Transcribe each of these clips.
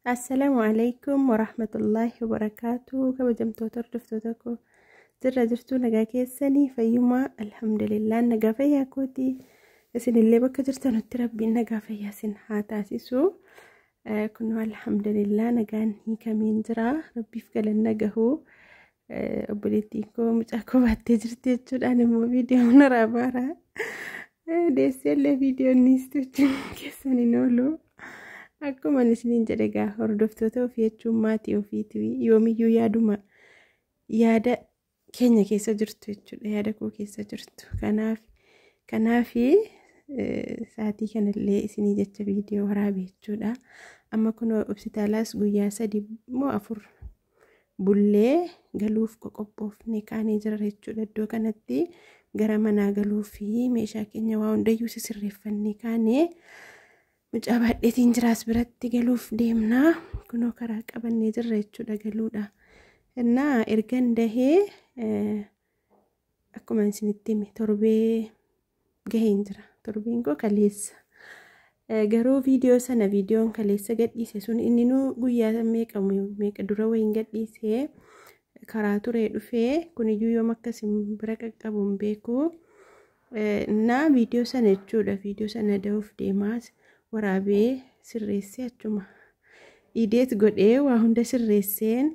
Assalaamu alaikum warahmatullaahi wabarakaatu. Kabajamtoota hordoftoota koo, jirra jirtuu? Nagaa keessanii? Fayyumaa? Alhamdulillah, nagaa fayyaa kooti. Isinillee bakka jirtanutti Rabbiin nagaa fayyaa isin haa taasisu. Kunoo alhamdulillah, nagaan hiikameen jira. Rabbiif galanna gahuu. Obboleettiin koo mucaa koo baattee jirti jechuudhaan immoo viidiyoon waraabaara. Deesseellee viidiyoon niistu jechuun keessan hin oolu. Akkuma isiniin jedhe egaa, hordoftoota ofii jechuun maatii ofiiti, yoomiyyuu yaaduma yaada keenya keessa jirtu jechuudha. Yaada koo keessa jirtu. Kanaafi sa'aatii kanallee isinii jecha viidiyoo waraabe jechuudha. Amma kunoo hospitaalaas guyyaa 3 moo 4 bullee galuuf qoqophoofne kaanee jira jechuudha. Iddoo kanatti gara manaa galuu fi meeshaa keenya waa hundayyuu sisirreeffannee kaanee, mucaa baadheetiin jiraas biratti galuuf deemnaa. Kunoo karaa qabannee jirra jechuudha galuudha. Innaa ergan dahee, akkuma isinitti hime, torbee gaheen jira. Torbeen koo kaleessa. Garuu viidiyoo sana, viidiyoon kaleessa gadhiise sun, inni nu guyyaa meeqa meeqa dura wayiin gadhiise, karaa turee dhufee kuniyyuu yoom akkasin bira qaqqabu hin beeku. Innaa viidiyoo sana jechuudha, viidiyoo sana da'uuf deemaas waraabee sirreessee, achuma edit godhee, waa hunda sirreesseen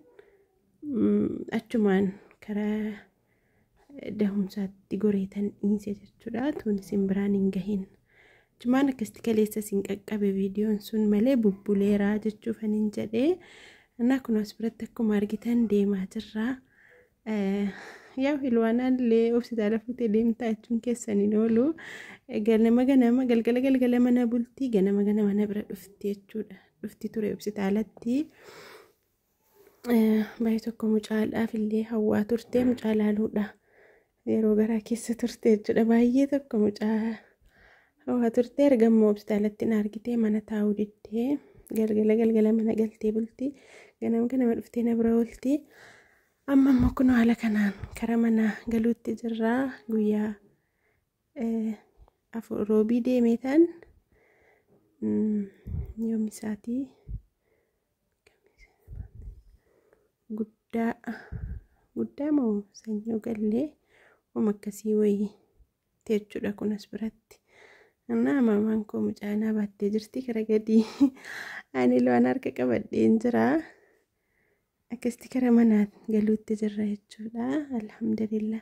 achumaan karaa dahumsaatti goreetan dhiise jechuudha. Tun isin biraan hin gahin. Achumaan akkasitti kaleessa isin qaqqabe viidiyoon sun malee bubbuleeraa jechuufan hin jedhee. Innaa kun as biratti akkuma argitan deemaa jirra. Yaa Hilwaanaan illee hospitaala fuutee deemtaa jechuun keessan hin oolu. Ganama ganama, galgala galgala mana bultii, ganama ganama na bira dhufti jechuudha. Dhufti ture hospitaalatti. Baay'ee tokko mucaadhaaf illee hawwaa turte, mucaa laaluudha. Yeroo garaa keessa turte jechuudha. Baay'ee tokko mucaa hawwaa turte. Ergammoo hospitaalatti na argitee mana taa'uu diddee, galgala galgala mana galtee bulti. Ganama ganama dhuftee na bira oolti. Amma immoo kun haala kanaan karaa mana galuutti jirra. Guyyaa 4 Roobii deemee tan yoom isaatii guddaa guddaa moo sanyoo gallee uma akkasii wayii jechuudha kun as biratti. Innaa maamaan koo mucaanaa baattee jirti kara gadii. Ani lo'an harka qabadheen jira. Akkasitti kara manaa galuutti jirra jechuudha. Alhamdulillah.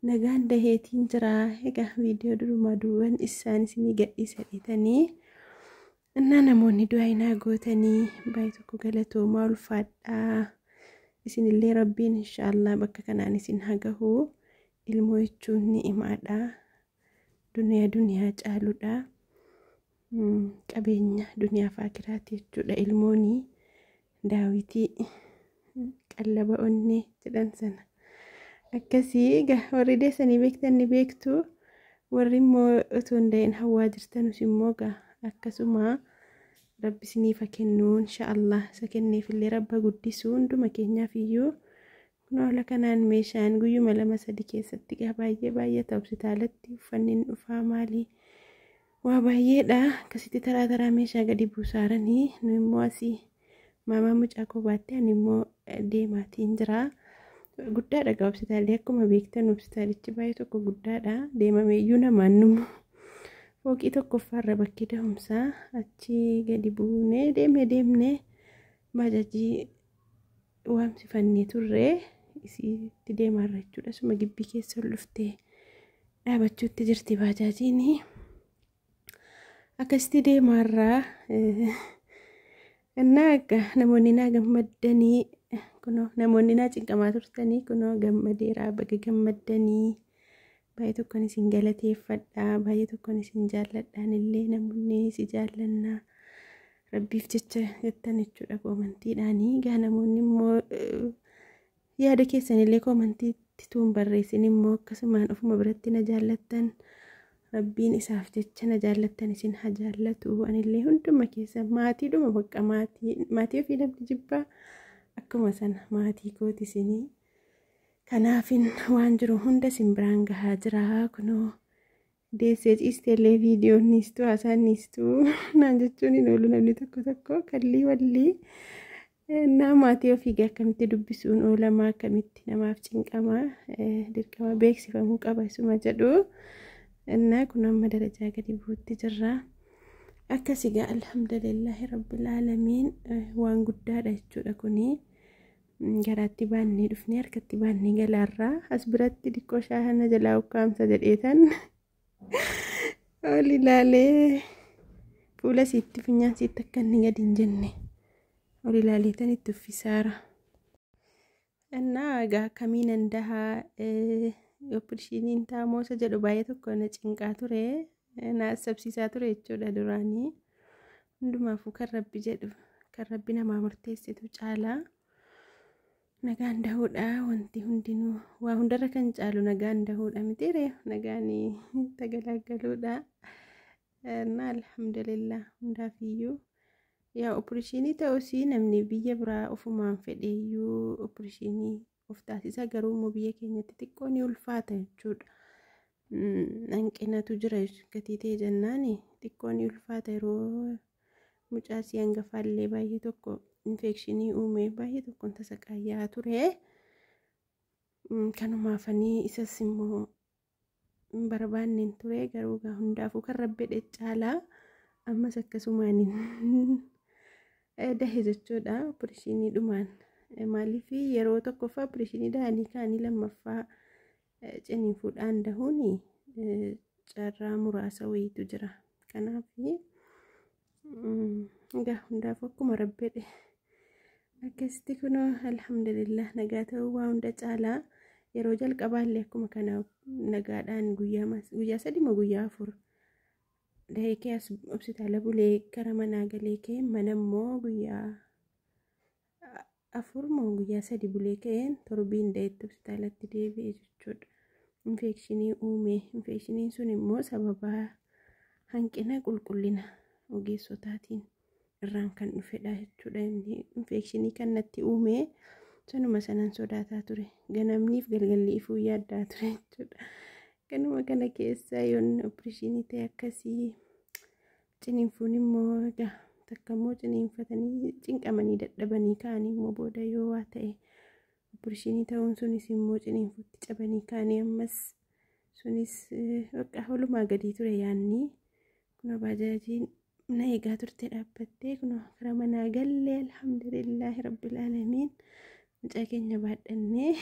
Nagaan daheetiin jira. Egaa viidiyoo durumaa duuban isaan isinii gadhiisa dheetanii. Innaa namoonni du'aa inaa gootanii baay'ee tokko galatoomaa, ulfaadhaa. Isinillee Rabbiin inshaallah bakka kanaan isin haa gahu. Ilmoo jechuun ni'imaadha. Duniyaa duniyaa caaludha. Qabeenya duniyaa fi akiraati jechuudha ilmooni. Daawitii qallaba onnee jedhan sana. Akkasii egaa, warri deessanii beektan ni beektu. Warri immoo otoo hin da'in hawwaa jirtanus immoo egaa akkasuma Rabbi isiniif haa kennu inshaallah. Isa kenneefillee Rabba guddisuu hunduma keenyaaf iyyuu. Kun haala kanaan meeshaan guyyuma 2 3 keessatti egaa baay'ee baay'ata hospitaalatti, uffanni hin dhufaa, maali waa baay'eedha. Akkasitti taraa taraa meeshaa gadi buusaaranii, nu immoo asii maamaan mucaa koo baattee, ani immoo deemaatiin jira. Guddaadha egaa hospitaalli, akkuma beektan hospitaalichi baay'ee tokko guddaadha. Deemameeyyuu namaan numu. Fooqii tokkoffaarra bakki da'umsaa, achi gadi buunee deemnee deemnee baajajii waamsifannee turre, isiitti deemaarra jechuudha. Suma gibbii keessa ol dhuftee dhaabachuutti jirti baajaajiin. Akkasitti deemaarraa. Innaa akka namoonni naa gammaddanii, kunoo namoonni naa cinqamaa turtanii, kunoo gammadeeraa, baga gammaddanii. Baay'ee tokkon isin galateeffadha, baay'ee tokkon isin jaalladhaan illee, namoonni si jaallannaa Rabbiif jecha jettan jechuudha koomantiidhaanii. Egaa namoonni immoo yaada keessanillee koomantiitti tuun barreessin immoo akkasumaan ofuma biratti na jaallattan, Rabbiin isaaf jecha na jaallattan isin haa jaallatu. Anillee hunduma keessa maatiidhuma, bakka maatii maatii ofii namni jibbaa, akkuma sana maatii kooti isinii. Kanaafin waan jiru hunda isin biraan gahaa jira. Kunoo Deessee ciisteellee viidiyoon niistuu haasaan niistuu naan jechuun hin oolu namni tokko tokko kallii wallii. Maatii ofii akkamitti dubbisuun oolamaa akkamitti namaaf cinqamaa dirqama beeksifamuu qaba isuma jedhu. Innaa kun amma darajaa gadi bu'uutti jirra. Akkas egaa alhamdulillahi rabbil aalamiin waan guddaadha jechuudha kuni. Garaatti baannee dhufnee harkatti baannee galaarraa as biratti xiqqoo shaahana jalaa ukkaamsa jedheetan ol ilaalee fuula siitti funyaan siitti akka inni gadi hin jenne ol ilaaleetan itti uffisaara. Innaa egaa akkamiin dandahaa opereeshiniin taamosa jedhu baay'ee tokko na cinqaa ture na asabsiisaa ture jechuudha duraanii. Hundumaafuu kan rabbi jedhu kan rabbi namaa murteessitu caalaa. Nagaan dahuudha wanti hundinuu waa hundarra kan caalu nagaan dahuudha mitiire nagaan tagalaagaluudha. Innaa alhamdulillah hundaafiyyuu. Yaa opereeshinii ta'us namni biyya biraa ofumaan fedheeyyuu opereeshinii of taasisa garuu immoo biyya keenyatti xiqqoo ni ulfaata jechuudha. Hanqinatu jira gatii ta'e jennaan xiqqoo ni ulfaata yeroo mucaasii hangafaallee baay'ee tokko infekshinii uume baay'ee tokkoon tasaqaayyaa ture. Kanumaafanii isas immoo hin barbaanneen ture garuu hundaafuu kan rabbi jedhe caalaa ammas akkasumaan dahe jechuudha opereeshinii dhumaan. Maaliif yeroo tokkoffaa opereeshinii dahanii kaanii lammaffaa ciniinfuudhaan dahuun carraa muraasa wayiitu jira. Kanaaf egaa hundaafuu akkuma rabbi jedhe akkasitti kunoo alhamdulillah nagaa ta'uu waa hunda caalaa yeroo jalqabaallee akkuma kana nagaadhaan guyyaa 3 moo guyyaa 4 dahee kee as hospitaala bulee gara manaa galee kee mana immoo guyyaa 4 moo guyyaa 3 bulee ka'een torbiin daheetti hospitaalatti deebi'e jechuudha. Infekshinii uume infekshiniin sun immoo sababa hanqina qulqullina ogeessotaatiin irraan kan dhufedha jechuudha. Inni infekshinii kan natti uume sanuma sanan sodaataa ture. Ganamniif galgalli ifuu yaaddaa ture jechuudha. Kanuma kana keessa yoon opereeshinii ta'e akkasii ciniinfuun immoo egaa takka immoo ciniinfatanii cinqamanii dadhabanii ka'anii immoo booda yoo waa ta'e opereeshinii ta'uun sunis immoo ciniinfuutti cabanii ka'anii ammas sunis bakka walumaa gadii ture yaanni. Kunoo baajaajiin na eegaa turte dhaabbattee kunoo karaa manaa gallee alhamdulillahi rabbil aalamiin mucaa keenya baadhannee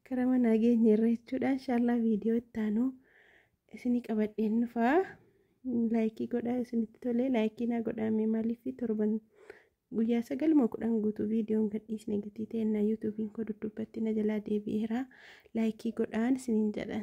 karaa manaa geenye irra jechuudha. Inshaallah viidiyoo itti aanu isinii qabadheen dhufaa. Laayikii godhaa isinitti tolee laayikii naa godhaa maaliif torban guyyaa 9 moo 10 guutuu viidiyoon gadhiisne gatii ta'e yuutuubiin koo duddubbatti na jalaa deebi'eera. Laayikii godhaan isiniin jedha.